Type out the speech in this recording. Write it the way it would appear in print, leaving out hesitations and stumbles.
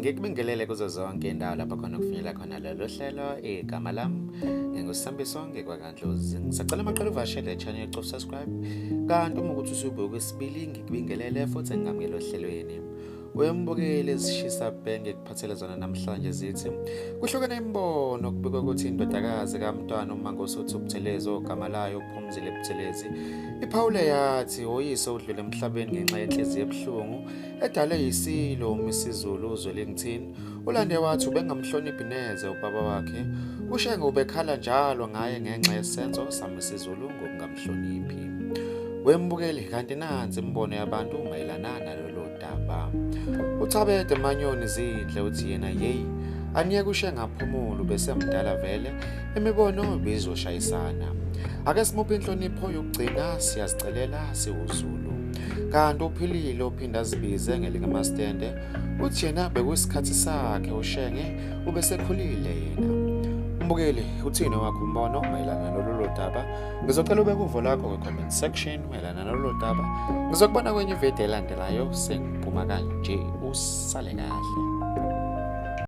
Ngikubingelele kuzo zonke indawo lapho khona kufinyelela khona lolu hlelo. Igama lami nginguSambiso ngikwaKandlozi. Ngisacela amaqela uvashele channel cofa subscribe. Kanti uma ukuthi usubuka isibili ngikubingelele futhi ngingamukela ohlelweni. Wembukeli ezishisa bhe ngikuphathele zona namhlanje zithi kuhlukene imibono kubikwa ukuthi indodakazi kaMntwana uMangosuthu Buthelezi ogama layo uPhumzile Buthelezi iphawule yathi uyise udlule emhlabeni ngenxa yenhliziyo ebuhlungu edalwe yisilo uMisizulu uZwelithini. Ulande wathi ubengamhloniphi neze ubaba wakhe uShenge ubekhala njalo ngaye ngenxa yesenzo saMisizulu ngokungamhloniphi. Wembukeli kanti nansi imibono yabantu mayelana nalolu daba. UThabede Manyoni Zindle uthi yena yeyi aniyeke uShenge aphumule ubesemdala vele imibono ibizoshayisana. Ake simuphe inhlonipho yokugcina siyazicelela siwuZulu. Kanti uphilile ophinda azibize ngelikaMastende uthi yena bekuyisikhathi sakhe uShenge ubesekhulile yena. Mbukeli uthini wakho umbono mayelana nalolu daba? Ngizocela ubeke uvo lakho kwi-comment section mayelana nalolu daba. Ngizokubona kwenye ividiyo elandelayo sengiphuma kanje usale kahle.